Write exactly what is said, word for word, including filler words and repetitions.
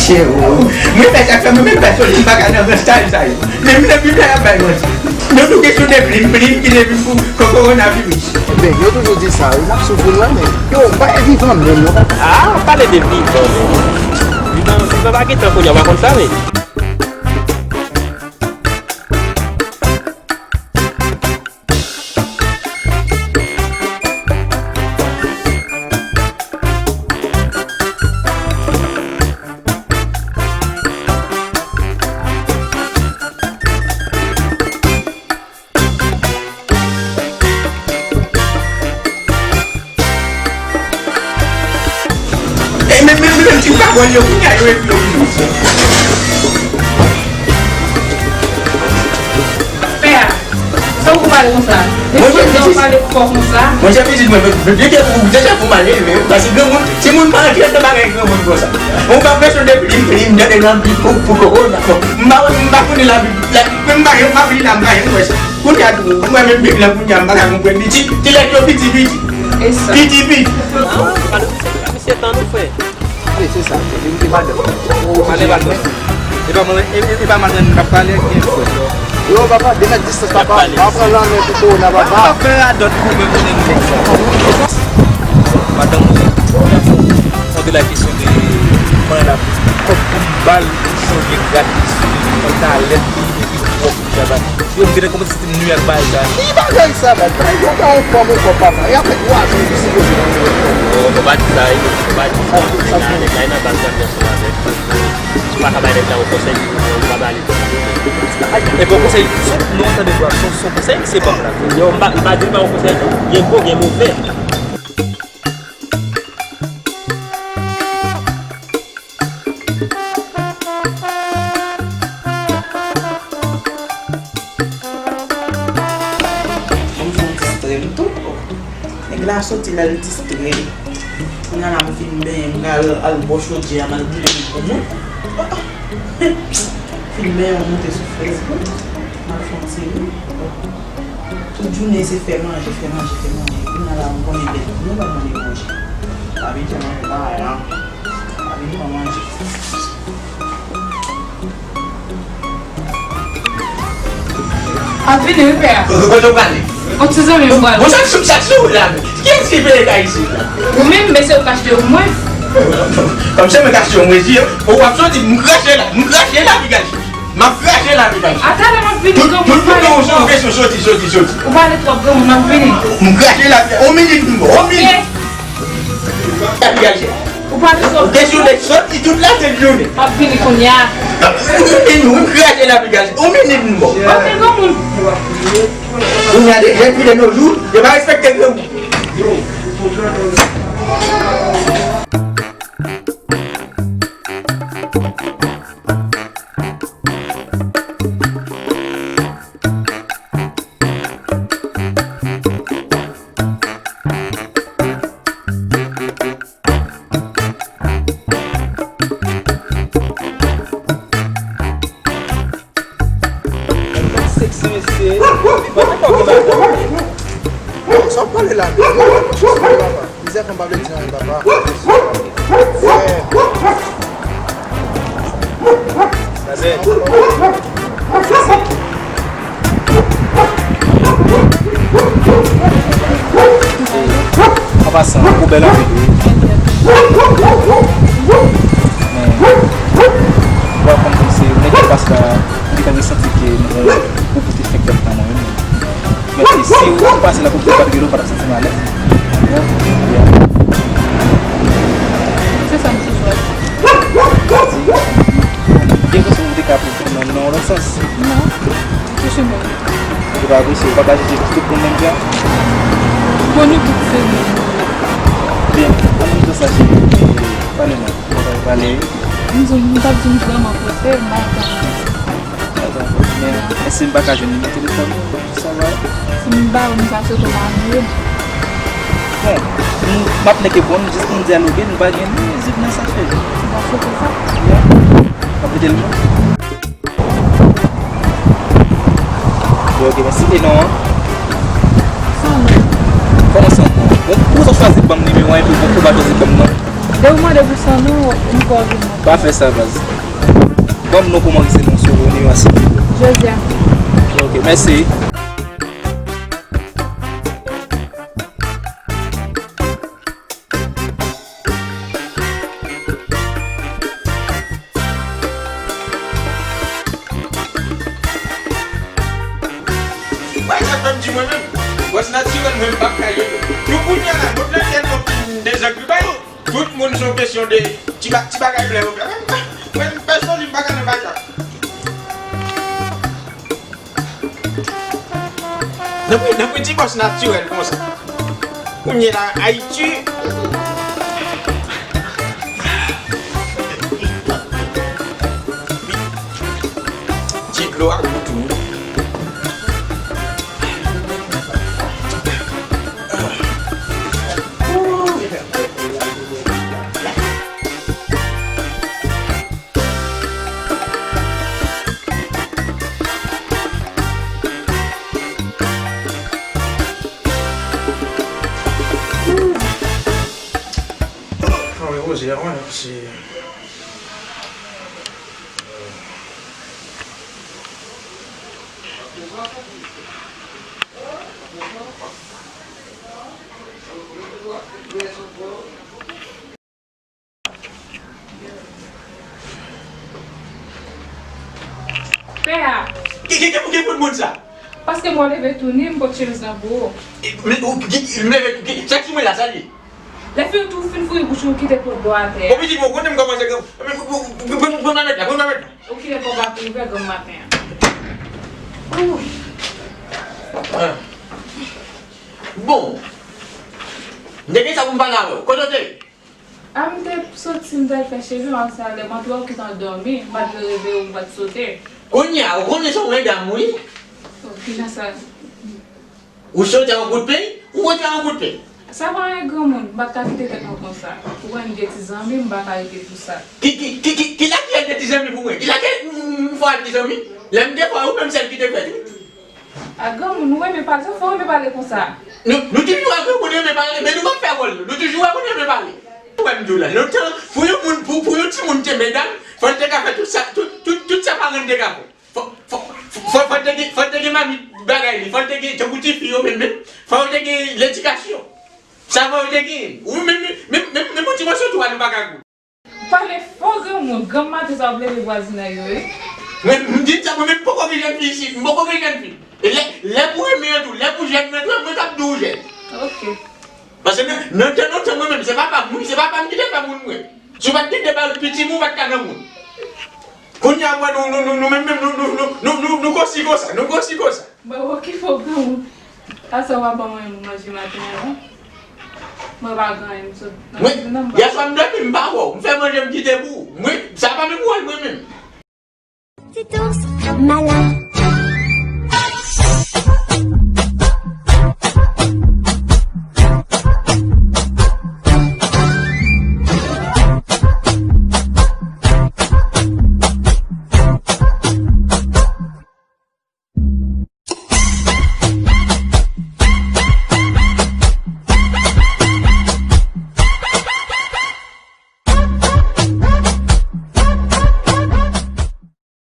Che, o. Mwen fè sa fè mwen menm pèsonèl, m pa ka nan gran staj sa yo. Men m nan Bib la y ap bay manti. Nan nou kesyon de plim, plim ki te vin pou kowonaviris. Ebyen, yo toujou di sa, wi, n ap soufri, wi, men yo, bagay vivan menm, non? Ah, pale de vivan menm. Vivan, vivan pa gen tan kounye a, w pa konn sa, men. E menm, menm, menm ti pawòl yo, kounye a yo epi yo vini. Pè a, sa w pale konsa? Monchè, pitit, pale fò konsa. Monchè, pitit mwen, deja pou, deja pou mal elve, paske granmoun, timoun pa rantre nan bagay granmoun konsa. Ou pa bezwen de plim, plim, de nan Bib pou, pou kowona. Bon, m pa, m pa konnen la Bib, la, m pa, m pa li la, m pa janm wè sa. Kounye a tou, mwen menm Bib la, kounye a, m pa ka konprann li. Ti, ti lèt yo piti, piti. E sa. Piti, piti. Ah, misye, misye tan nou fè. Wi, se sa. Li te madanm. Ou pale madanm. E pa mwen, e, e, e pa madanm m ap pale, gen fòs. Yo, papa, de mèt distans, papa. Pa pran lanmen pou kowona, papa. Pa fè radòt pou mwen, mwen, mwen. Madanm, on de la kesyon de mwen la, kòb pou m ba l, pou chanje gratis, yon talèt, epi twòp. Yo, m gentan kòmanse santi m nwi ak bagay sa. Ki bagay sa, baz? Bagay yo gen yon fanm, yon kòb, papa. Y ap fè twa jou, li sipoze nan yon lòt fanm. Yo, yo pa di sa, yo, yo pa di sa. Nèg la, nèg la, nan baz la, byen ansanm avèk. Si w pa ka bay nèg la yon konsèy, ou pa ba li. E bon konsèy, nou tande dwa, son, son konsèy, se bon la. Yo, m pa, m pa di l pa yon konsèy, non. Gen bon, gen move. Ban m fè yon ti strè m tou. Nèg la soti la, l distrè. Kounye a la, m fin benyen, m al, al bò chodyè a, m al boule m pou mwen. Fin benyen, m monte sou Facebook, m al fè yon ti ri. Tout jounen se fè manje, fè manje, fè manje. Kounye a la, m konnen bèl moun pa mande manje. Pa vin fè manje, pa la. Pa vin fè manje. Ap vini, wi, pè a. Kote w prale? On ti zanmi m pral. Bon, sa k sou, sa k sou wout la menm? Kiyès ki peye kay isit la? Ou menm, men se ou k achte pou mwen. Kòm se mwen k achte pou mwen, di, ou ap soti, m krache la, m krache la, pigaje. M ap krache la, pigaje. Atalè m ap vini, granmoun, pale twòp. Soti, soti, soti, soti. Ou pale twòp, granmoun, m ap vini. M krache la, pigaje. On minit, m bon, on minit. Pigaje. Ou pa bezwen. Ou te sou lèt soti tout la tèt jounen. M ap vini kounye a. Ou vini, ou krache la pigaje. Ou vini, m bon. Ok, granmoun. Kounye a, de jèn fi de nos jours, yo pa respekte granmoun. Seksi mesye. Sa w pale la menm? Mizè fanm pa vle di anyen, papa. An pasan, ou bèl anpil, wi. Men, w ap konprann se nèg ki pase la, m te konn santi ke m gen yon gwo pote fèk bèl nan mwen menm. Mèt ke si ou pase la pou ou pa t gen dlo, ou pa t ap santi m alèz. Yeah. Se sa m toujou ap di. Gen konsèy ou te ka pou nan, nan yon lòt sans? Non. Touche mwen. Ou pa apresye, ou pa ka jije tout moun menm jan? Bon, nou tout se moun. Byen. Sa se pale non. Mwen pa pale. M di, m t ap di m vrèman prese, m pa konn. Atann, men èske m pa ka jwenn nimewo telefòn ou? Sa va? Si m ba ou, m ka sot ou pa anyen. Bon, m, m ap nèk reponn, jis pou m di alo, gen, m pa gen ni zip nan sachè. M pa sot ou sa? Yeah. M ap mete l non. Bon, ok, mèsi. E non an? San non. Kòman san non? Bon, pou sa w chwazi ban m nimewo an epi bon, pou pa chwazi ban m non? Depi w mande pou san non, m kwè w vin non. Pa fè sa, baz. Ban m non pou mwen ki se non sou nimewo a, silvouplè. Josiane. Ok, mèsi. Wè sa fè m di mwen menm, bwòs natirèl mwen m p ap ka jete. Pou kounye a la, bòt la tèlman fin dezagripaye, tout moun se yon kesyon de ti ba-, ti bagay blan yo fè. Mwen, mwen, pèsonèl, m pa ka nan bagay sa. Nan pri, nan pri ti bòs natirèl konsa. Kounye la, Ayiti. Ti dlo a tou. Mwen poze a, mwen, se Pè a. Ki, ki, ki, ki pou moun sa? Paske mwen leve tou ni, m pot chemiz lan pou ou. E, men, ou, ki, ki, m leve, ki, sa ki sou mwen la, sa li? Lè fin tou fin fouri bouch ou kite pot dlo atè a. Bon, pitit, bon, konnen m kòmanse gen, men, pou, pou, pou, pou, pou nan mèt la, pou nan mèt la. Ou kite pot la pou ouvè granm maten an. Ouh. Ah. Bon. M te gen sa pou m pale avè w. Kote w te ye? A, m te soti, m t al fè cheve m, apre sa, lè m antre, ou te nan dòmi, m pa t vle reveye w, m pa t sote. Kounye a, ou konnen se yon medam, wi. Oh, kijan sa? Ou soti a yon kout peny, ou rantre a yon kout peny. Sa pa anyen granmoun, m pa t ka kite tèt mwen konsa. Ou wè m gen ti zanmi, m pa ka rete pou sa. Ki, ki, ki, ki, ki lakèl gen ti zanmi pou mwen? Ki lakèl m, m, m fè ak ti zanmi? Lè m te fè ou menm sèl ki te fèt, wi. A granmoun, nou renmen pale, sa fè w renmen pale konsa? Nou, nou toujou wè granmoun renmen pale, men nou pa fè wòl nou. Nou toujou wè moun renmen pale. Ou wè m di w la, lontan, pou yon moun, pou, pou yon timoun te medam, fò l te ka fè tout sa, tout, tout, tout sa paran l te ka fè. Fò, fò, fò, fò, fò l te gen, fò l te gen mamit bagay li, fò l te gen, tankou tifi yo menm, menm, fò yo te gen ledikasyon. Sa fò yo te gen. Ou menm, menm, menm, menm yon ti mòso twa nou pa ka gou. Pale fò granmoun, granm maten sa w ap leve vwazinay yo, wi. Mwen, m di sa, mwen menm m poko gen jèn fi isit, m poko gen jèn fi. E lè, lè pou renmen an tou, lè pou jèn nan tou, mwen k ap di w jèn. Ok. Paske nan, nan tan lontan mwen menm, se papa m, wi, se papa m ki te fè moun mwen. Si w pa t gen de bal piti, mwen w pa t ka nan moun. Kounye a, mwen, nou, nou, nou, nou menm, menm, nou, nou, nou, nou, nou, nou kosi konsa, nou kosi konsa. Mwen wè w ki fò granmoun. Asa w pa ban mwen manje maten an, non? Mwen pa gen anyen, m sot nan kizin nan, m pa. Yèswa m dòmi, m pa wè w. M fè manje, m kite pou ou. Mwen, sa pa menm wòl mwen menm. Ti tours malad.